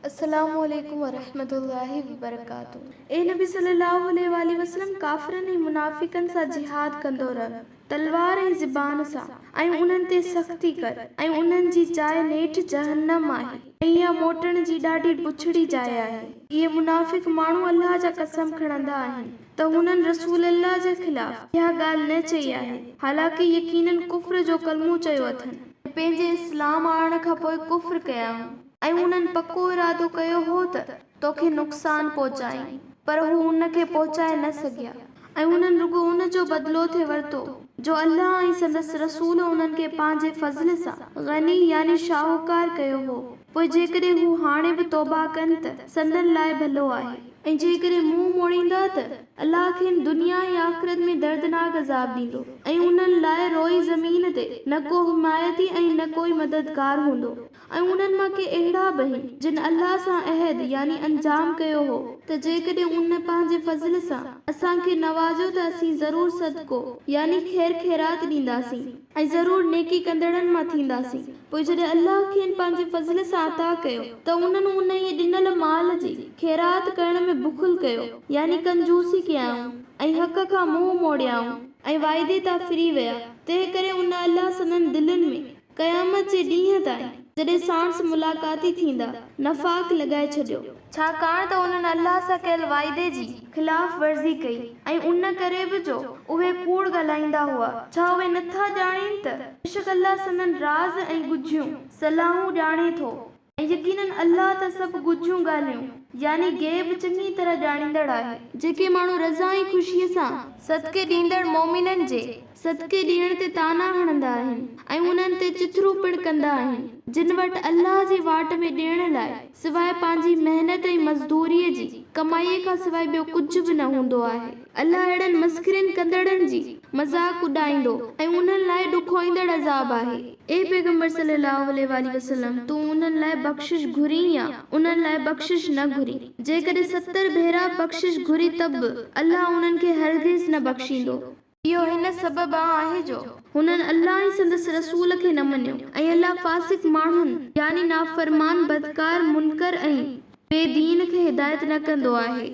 السلام عليڪم ورحمة الله وبرڪاته. اي نبي صلي الله عليه واٰله وسلم ڪافرن ۽ منافقن سان جهاد ڪندو رھ تلوار ۽ زبان سان ۽ انهن تي سختي ڪر ۽ انهن جي جاء نيٺ جهنم آهي ۽ اها موٽڻ جي ڏاڍي بڇڙي جاء آهي. اهي منافق ماڻهو الله جا قسم کڻندا آهن ته هنن رسول الله جي خلاف اها ڳالهه نه چئي آهي حالانڪه يقيناً ڪفر جو ڪلمو چيو اٿن ۽ پنهنجي اسلام آڻڻ کان پوء ڪفر ڪيائون. ۽ انهن پڪو ارادو ڪيو هو ته توکي نقصان پهچائين، پر هو ان کي پهچائي نه سگهيا، ۽ انهن رڳو ان جو بدلو ٿي ورتو، جو الله ۽ سندس رسول انهن کي پنهنجي فضل سان غني يعني شاهوڪار ڪيو هو، پوء جيڪڏهن هو هاڻي به توبهه ڪن ته سندن لاء ڀلو آهي، ۽ جيڪڏهن منهن موڙيندا ته الله کين دنيا ۽ آخرت ۾ دردناڪ عذاب ڏيندو، ۽ انهن لاء روئي زمين تي نه ڪو حمايتي ۽ نه ڪوئي مددگار هوندو. ۽ انهن مان ڪي اهڙا به آهن، جن الله سان عهد، يعني انجام، ڪيو هو ته جيڪڏهن ان پنهنجي فضل سان اسان کي نوازيو ته اسين ضرور صدقو، يعني خير خيرات، ڏينداسين ۽ ضرور نيڪي ڪندڙن مان ٿينداسين. پوء جڏهن الله کين پنهنجي فضل سان عطا ڪيو ته انهن انهيء ڏنل مال جي خيرات ڪرڻ ۾ بخل ڪيو، يعني ڪنجوسي ڪيائون، ۽ حق کان منهن موڙيائون ۽ وعدي تان ڦري ويا، تنهنڪري ان الله سندن دلين ۾، قيامت جي ڏينهن تائين، جڏهن ساڻس ملاقاتي ٿيندا، نفاق لڳائي ڇڏيو. ڇاڪاڻ ته انهن الله سان ڪيل واعدي جي خلاف ورزي ڪئي ۽ ان ڪري به جو اهي ڪوڙ ڳالهائيندا هئا. ڇا اهي نٿا ڄاڻين ته بيشڪ الله سندن راز ۽ ڳجهيون صلاحون ڄاڻي ٿو ۽ يقيناً الله ته سڀ ڳجهيون ڳالهيون، يعني غيب، چڱي طرح ڄاڻيندڙ آهي. جيڪي ماڻهو رضا ۽ خوشيء سان صدقي ڏيندڙ مؤمنن جي صدقي ڏيڻ تي طعنا هڻندا آهن ۽ انهن تي چٿرون پڻ ڪندا آهن، جن وٽ الله جي واٽ ۾ ڏيڻ لاء سواء پنهنجي محنت ۽ مزدوريء جي ڪمائيء کان سواء ٻيو ڪجهه به نه هوندو آهي. الله اهڙن مسخرين ڪندڙن جي مذاق اڏائيندو ۽ انهن لاء ڏکوئيندڙ عذاب آهي. اي پيغمبر صلّي اللّٰه عليه واٰله وسلّم! تون انهن لاء بخشش گهرين يا انهن لاء بخشش نه گهرين، جيڪڏهن 70 ڀيرا بخشش گهرين ته به الله انهن کي هرگز نه بخشيندو. اهو هن سببان آهي جو هنن الله ۽ سندس رسول کي نه مڃيو ۽ الله فاسق ماڻهن يعني نافرمان، بدڪار، منڪر ۽ بي دين کي هدايت نه ڪندو آهي.